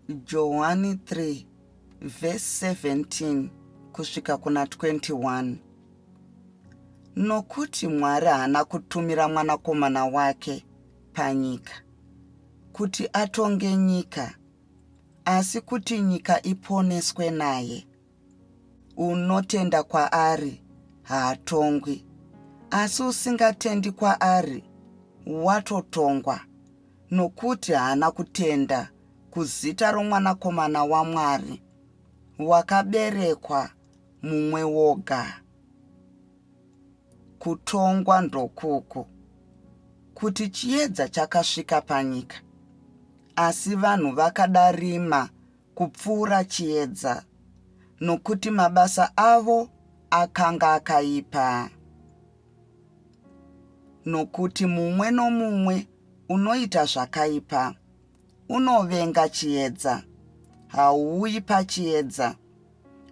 Johani 3 vhesi 17 kusvika kuna 21. Nokuti Mwari haana kutumira Mwanakomana wake panyika kuti atonge nyika, asi kuti nyika iponeswe naye. Unotenda kwaari haatongwi, asi usingatendi kwaari watotongwa, nokuti haana kutenda kuzita roMwanakomana waMwari wakaberekwa mumwe woga. Kutongwa ndokuku, kuti chiedza chakasvika panyika, asi vanhu vakada rima kupfuura chiedza, nokuti mabasa avo akanga akaipa. Nokuti mumwe nomumwe unoita zvakaipa unovenga chiedza, hauuyi pachiedza,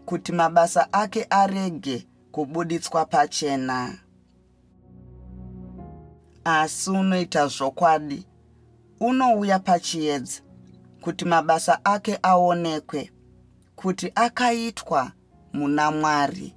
kuti mabasa ake arege kubuditswa pachena. Asi unoita zvokwadi unouya pachiedza, kuti mabasa ake aonekwe, kuti akaitwa muna Mwari.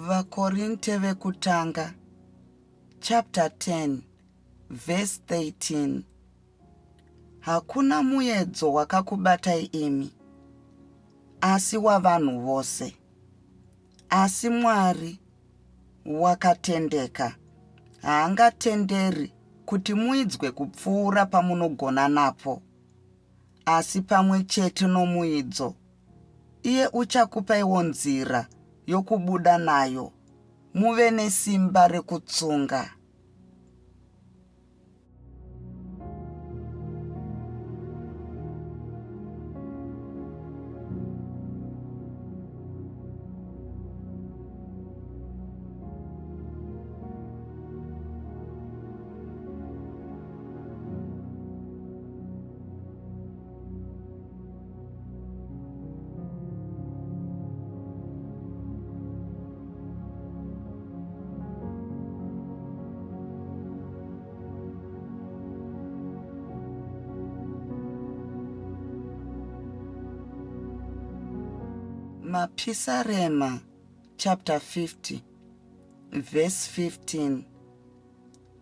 VaKorinte vekutanga chapter 10 verse 13 Hakuna muedzo wakakubatai imi, asi wavanhu vose. Asi Mwari wakatendeka, haangatenderi kuti muidzwe kupfuura pamunogona napo, asi pamwe chete nomuidzo, iye uchakupaiwo nzira yokubuda nayo, muve nesimba rekutsunga. Mapisarema chapter 50 verse 15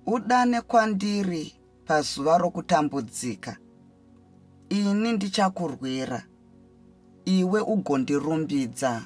Udane kwandiri pazuva rokutambudzika, ini ndichakurwira, iwe ugondirumbidza.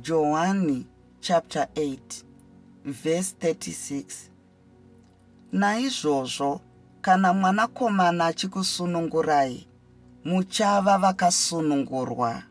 Johani chapter 8 verse 36 Naizvozvo kana Mwanakomana achikusunungurai, muchava vakasunungurwa.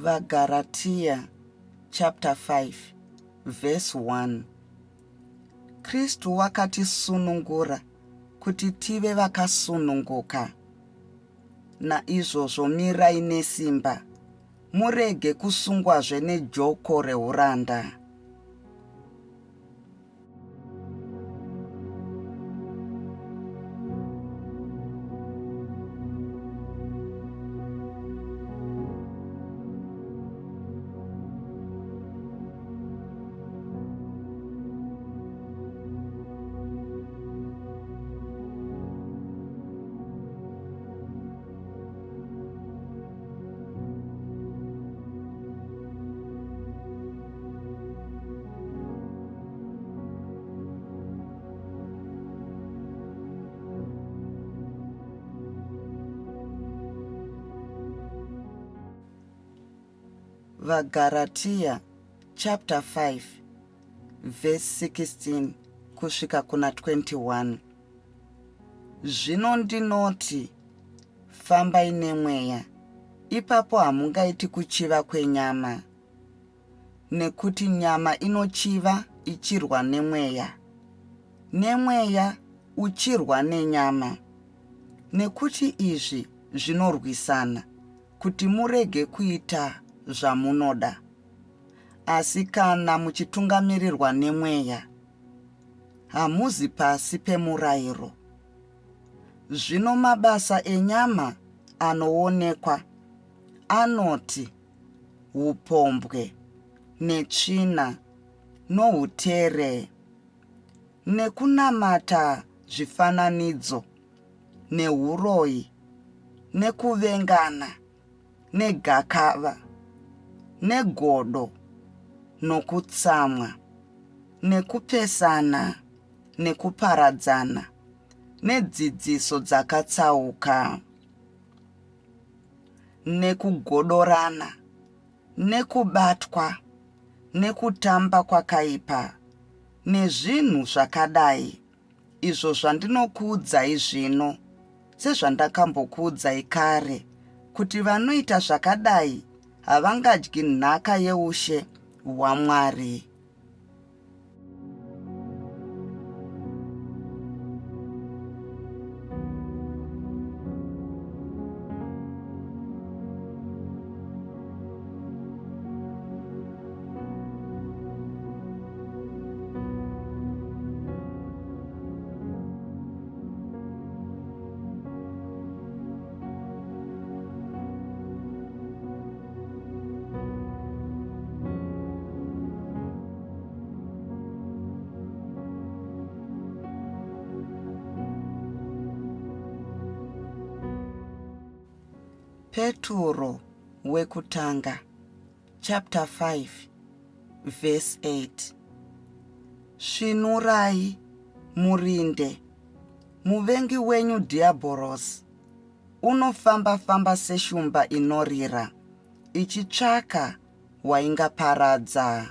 VaGaratiya chapter 5 verse 1 Kristu wakatisunungura kuti tive vakasununguka. Naizvozvo mirai nesimba, murege kusungwazve nejoko reuranda. VaGaratiya chapter 5 verse 16 kusvika kuna 21. Zvino ndinoti fambai nemweya, ipapo hamungaiti kuchiva kwenyama. Nekuti nyama inochiva ichirwa nemweya, nemweya uchirwa nenyama, nekuti izvi zvinorwisana, kuti murege kuita zvamunoda. Asi kana muchitungamirirwa nemweya, hamuzi pasi pemurayiro. Zvino mabasa enyama anoonekwa anoti upombwe, netsvina, noutere, nekunamata zvifananidzo, neuroyi, nekuvengana, negakava, negodo, nokutsamwa, nekupesana, nekuparadzana, nedzidziso dzakatsauka, nekugodorana, nekubatwa, nekutamba kwakaipa, nezvinhu zvakadai, izvo zvandinokuudzai zvino, sezvandakambokuudzai kare, kuti vanoita zvakadai havangadyi nhaka yeushe hwaMwari. Peturo wekutanga chapter 5 verse 8 Svinurai murinde muvengi wenyu dhiabhorosi unofamba-famba seshumba inorira ichitsvaka waingaparadza.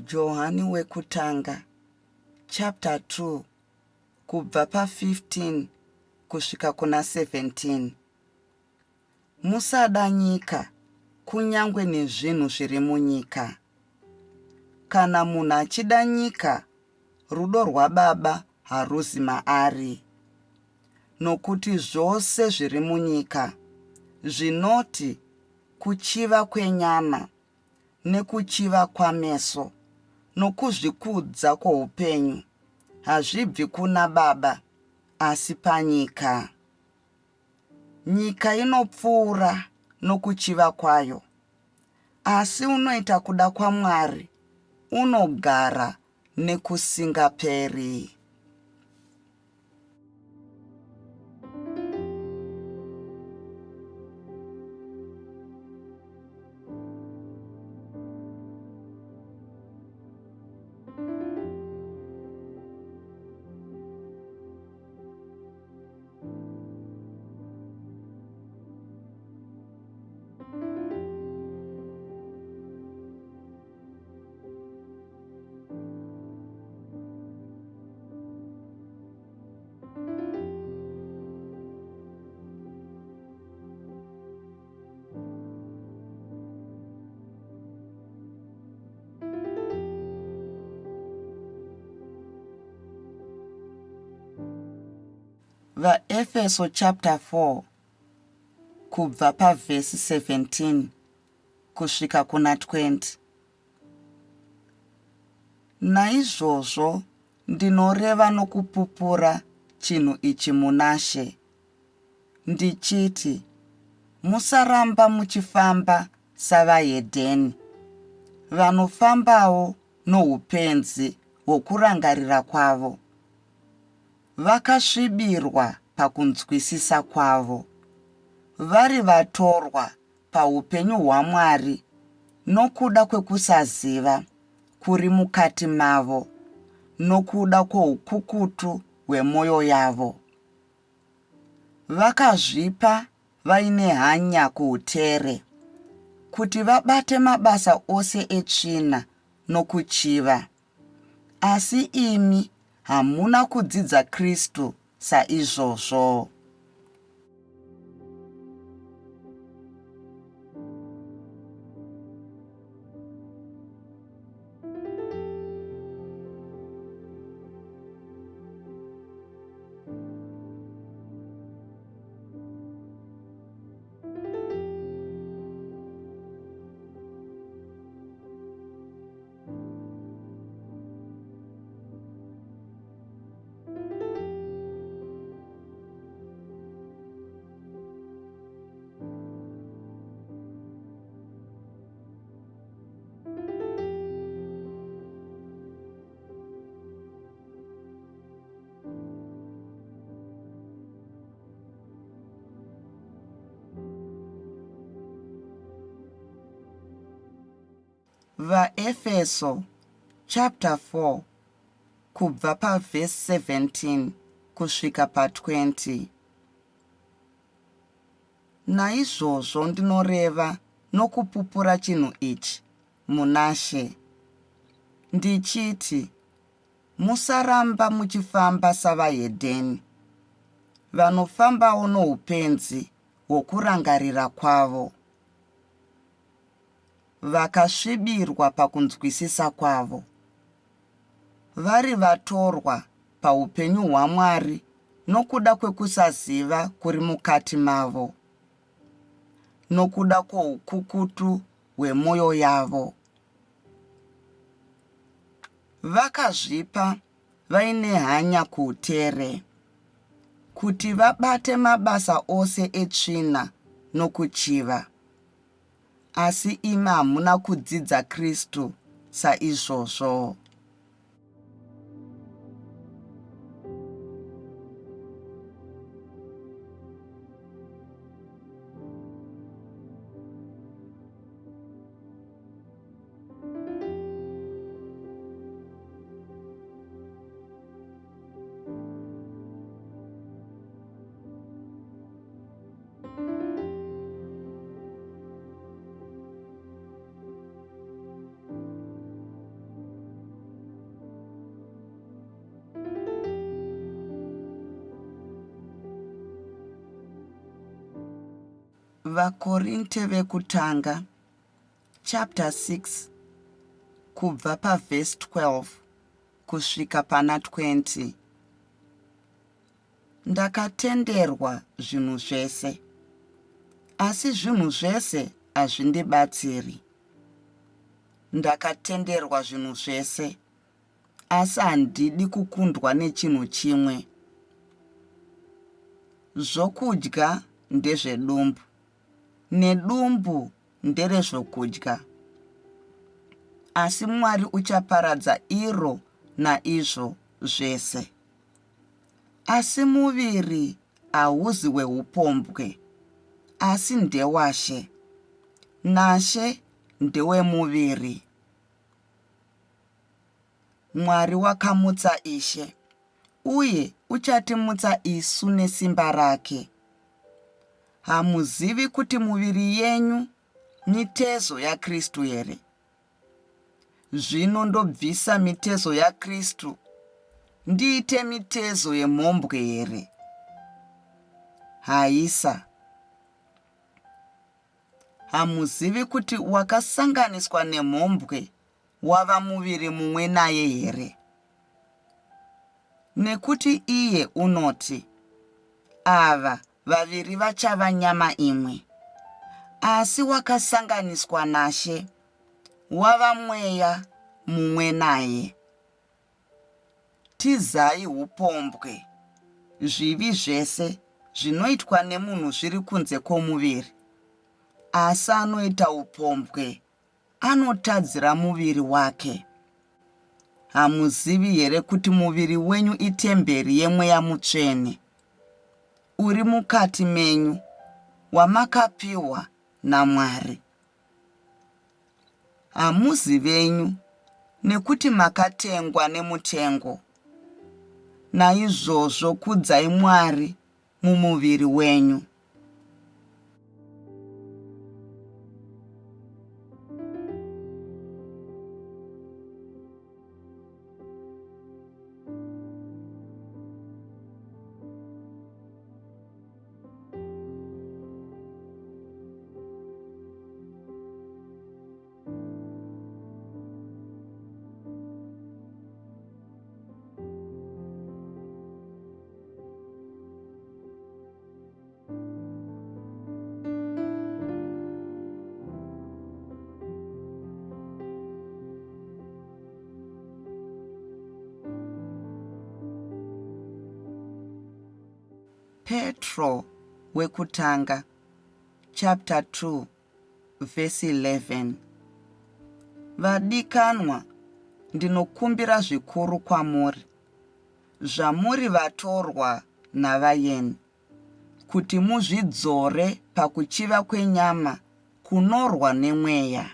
Johani wekutanga chapter 2 kubva pa 15 kusvika kuna 17. Musada nyika kunyange nezvinhu zviri munyika. Kana munhu achida nyika, rudo rwaBaba haruzi maari. Nokuti zvose zviri munyika, zvinoti kuchiva kwenyama, nekuchiva kwameso, nokuzvikudza kwoupenyu, hazvibvi kuna Baba, asi panyika. Nyika inopfuura nokuchiva kwayo, asi unoita kuda kwaMwari unogara nekusingaperi. VaEfeso chapter 4 kubva pavhesi 17 kusvika kuna 20. Naizvozvo ndinoreva nokupupura chinhu ichi munaShe, ndichiti, Musaramba muchifamba savahedheni, vanofambawo noupenzi hwokurangarira kwavo, vakasvibirwa pakunzwisisa kwavo, vari vatorwa paupenyu hwaMwari nokuda kwekusaziva kuri mukati mavo nokuda kwoukukutu hwemwoyo yavo. Vakazvipa vaine hanya kuutere, kuti vabate mabasa ose etsvina nokuchiva. Asi imi hamuna kudzidza Kristu saizvozvo. VaEfeso chapter 4 kubva pavhesi 17 kusvika pa20. Naizvozvo ndinoreva nokupupura chinhu ichi munaShe, ndichiti, Musaramba muchifamba savahedheni, vanofambawo noupenzi hwokurangarira kwavo. Vakasvibirwa pakunzwisisa kwavo. Vari vatorwa paupenyu hwaMwari nokuda kwekusaziva kuri mukati mavo, nokuda kwoukukutu hwemwoyo yavo. Vakazvipa vaine hanya kuutere, kuti vabate mabasa ose etsvina nokuchiva. Asi imi hamuna kudzidza Kristu saizvozvo. VaKorinte vekutanga chapter 6 kubva pavhesi 12 kusvika pana 20. Ndakatenderwa zvinhu zvese, asi zvinhu zvese hazvindibatsiri. Ndakatenderwa zvinhu zvese, asi handidi kukundwa nechinhu chimwe. Zvokudya ndezvedumbu, nedumbu nderezvokudya. Asi Mwari uchaparadza iro naizvo zvese. Asi muviri hauzi weupombwe, asi ndewaShe, naShe ndewemuviri. Mwari wakamutsa Ishe, uye uchatimutsa isu nesimba rake. Hamuzivi kuti muviri yenyu mitezo yaKristu here? Zvino ndobvisa mitezo yaKristu ndiite mitezo yemhombwe here? Haisa. Hamuzivi kuti wakasanganiswa nemhombwe wava muviri mumwe naye here? Nekuti iye unoti, Ava vaviri vachava nyama imwe. Asi wakasanganiswa naShe wava mweya mumwe naye. Tizai upombwe. Zvivi zvese zvinoitwa nemunhu zviri kunze kwomuviri, asi anoita upombwe anotadzira muviri wake. Hamuzivi here kuti muviri wenyu itemberi yeMweya Mutsvene, uri mukati menyu, wamakapiwa naMwari? Hamuzi venyu, nekuti makatengwa nemutengo. Naizvozvo kudzai Mwari mumuviri wenyu. Petro wekutanga chapter 2 vhesi 11 Vadikanwa, ndinokumbira zvikuru kwamuri, zvamuri vatorwa navayeni, kuti muzvidzore pakuchiva kwenyama kunorwa nemweya.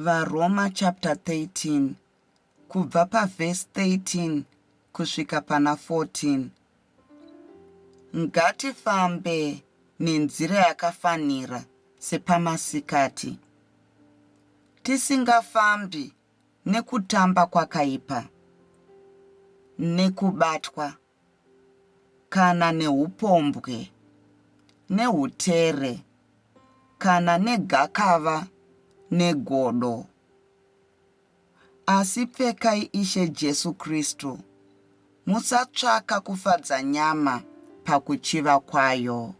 VaRoma chapter 13 kubva pavhesi 13 kusvika pana 14. Ngatifambe nenzira yakafanira sepamasikati, tisingafambi nekutamba kwakaipa, nekubatwa, kana neupombwe, neutere, kana negakava negodo. Asi pfekai Ishe Jesu Kristu, musatsvaka kufadza nyama pakuchiva kwayo.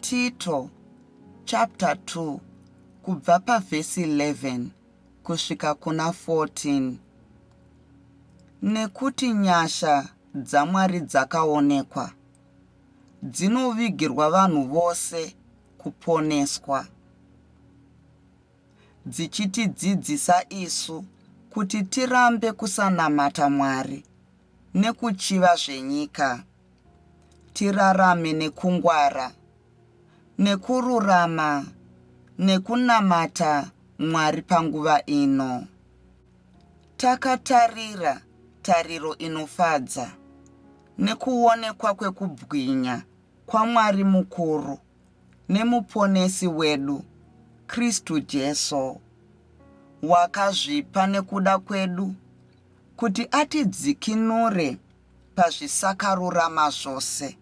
Tito chapter 2 kubva pavhesi 11 kusvika kuna 14. Nekuti nyasha dzaMwari dzakaonekwa, dzinovigirwa vanhu vose kuponeswa, dzichitidzidzisa isu kuti tirambe kusanamata Mwari nekuchiva zvenyika, tirarame nekungwara, nekururama, nekunamata Mwari panguva ino. Takatarira tariro inofadza nekuonekwa kwekubwinya kwaMwari mukuru neMuponesi wedu, Kristu Jesu, wakazvipa nekuda kwedu kuti atidzikinure pazvisakarurama zvose,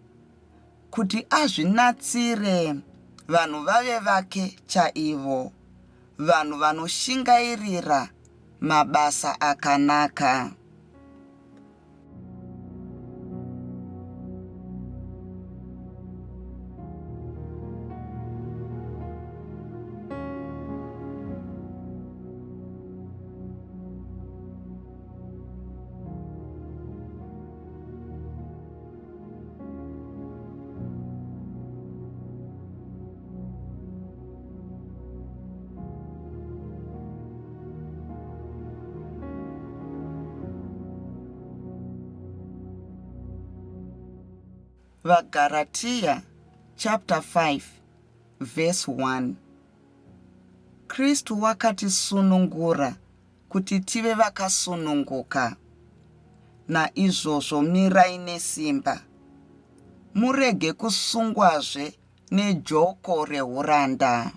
kuti azvinatsire vanhu vave vake chaivo, vanhu vanoshingairira mabasa akanaka. VaGaratiya chapter 5 verse 1 Kristu wakatisunungura kuti tive vakasununguka. Naizvozvo mirai nesimba, murege kusungwazve nejoko rehuranda.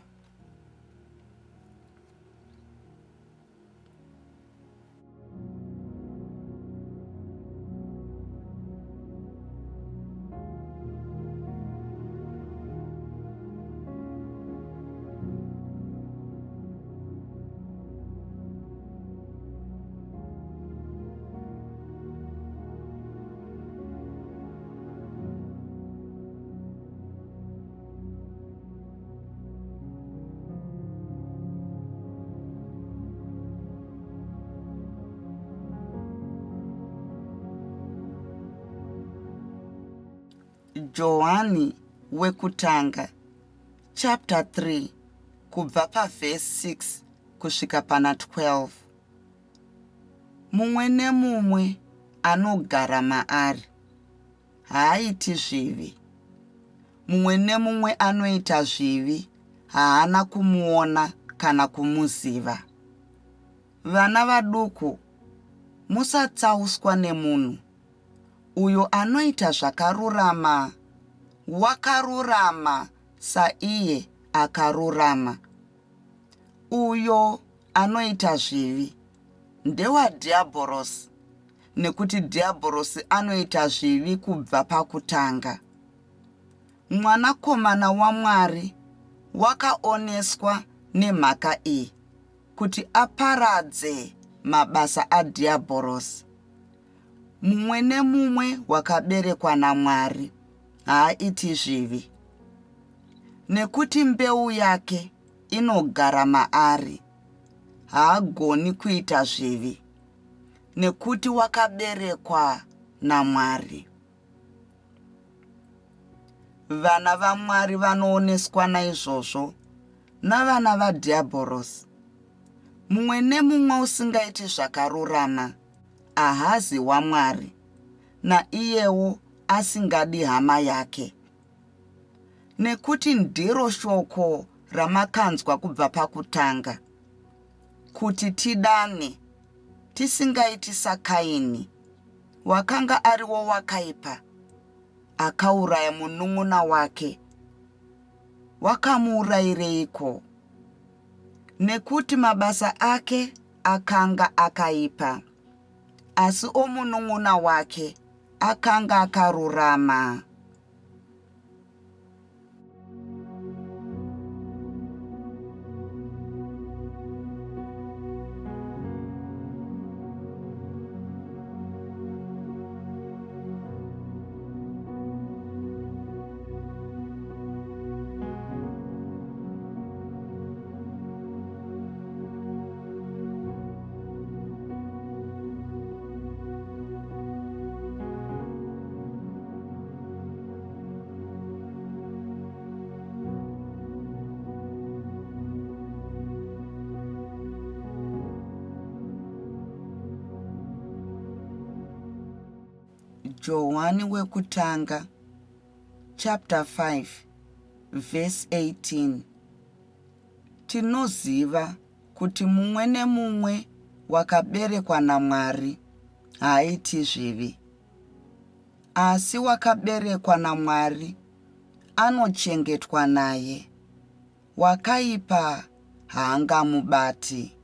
Johani wekutanga chapter 3 kubva pavhesi 6 kusvika pana 12. Mumwe nemumwe anogara maari haaiti zvivi. Mumwe nemumwe anoita zvivi haana kumuona kana kumuziva. Vana vaduku, musatsauswa nemunhu. Uyo anoita zvakarurama wakarurama saiye akarurama. Uyo anoita zvivi ndewaDhiabhorosi, nekuti Dhiabhorosi anoita zvivi kubva pakutanga. Mwanakomana waMwari wakaoneswa nemhaka iyi kuti aparadze mabasa aDhiabhorosi. Mumwe nemumwe wakaberekwa naMwari haaiti zvivi, nekuti mbeu yake inogara maari. Haagoni kuita zvivi, nekuti wakaberekwa naMwari. Vana vaMwari vanooneswa naizvozvo navana vaDhiabhorosi. Mumwe nemumwe usingaiti zvakarurama ahazi waMwari, naiyewo asingadi hama yake. Nekuti ndiro shoko ramakanzwa kubva pakutanga, kuti tidane, tisingaiti saKaini, wakanga ariwo wakaipa, akauraya munun'una wake. Wakamuurayireiko? Nekuti mabasa ake akanga akaipa, asi omunun'una wake akanga akarurama. Johwani wekutanga chapter 5 verse 18 Tinoziva kuti mumwe nemumwe wakaberekwa naMwari haaiti zvivi, asi wakaberekwa naMwari anochengetwa naye, wakaipa haangamubati.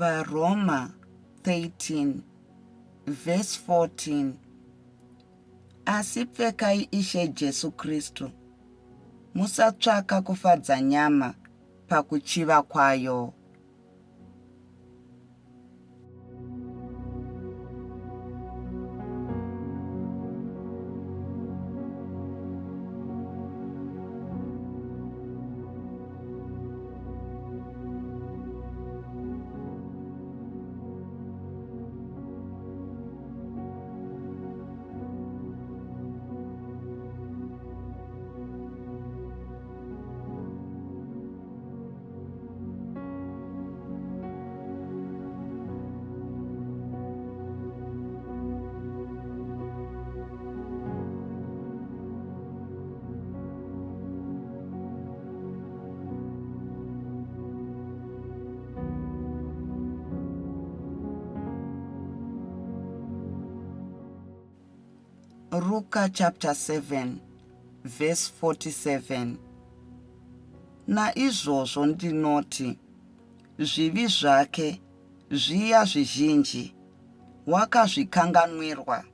VaRoma 13 vhesi 14 Asi pfekai Ishe Jesu Kristu, musatsvaka kufadza nyama pakuchiva kwayo. Ruka chapter 7 verse 47 Naizvozvo ndinoti zvivi zvake zviya zvizhinji wakazvikanganwirwa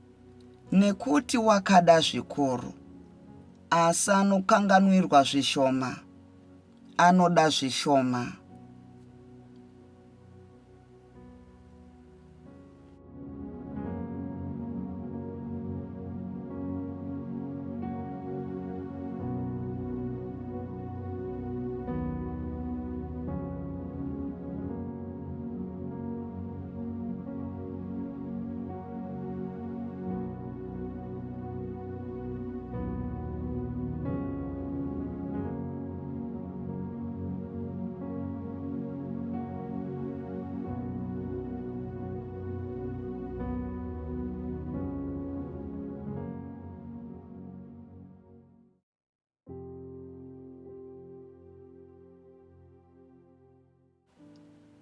nekuti wakada zvikuru, asi anokanganwirwa zvishoma anoda zvishoma.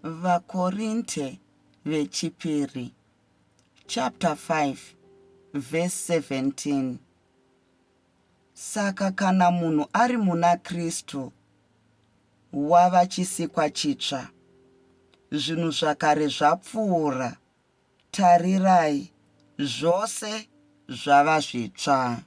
VaKorinte vechipiri chapter 5 verse 17 Saka kana munhu ari muna Kristu, wava chisikwa chitsva. Zvinhu zvakare zvapfuura, tarirai, zvose zvava zvitsva.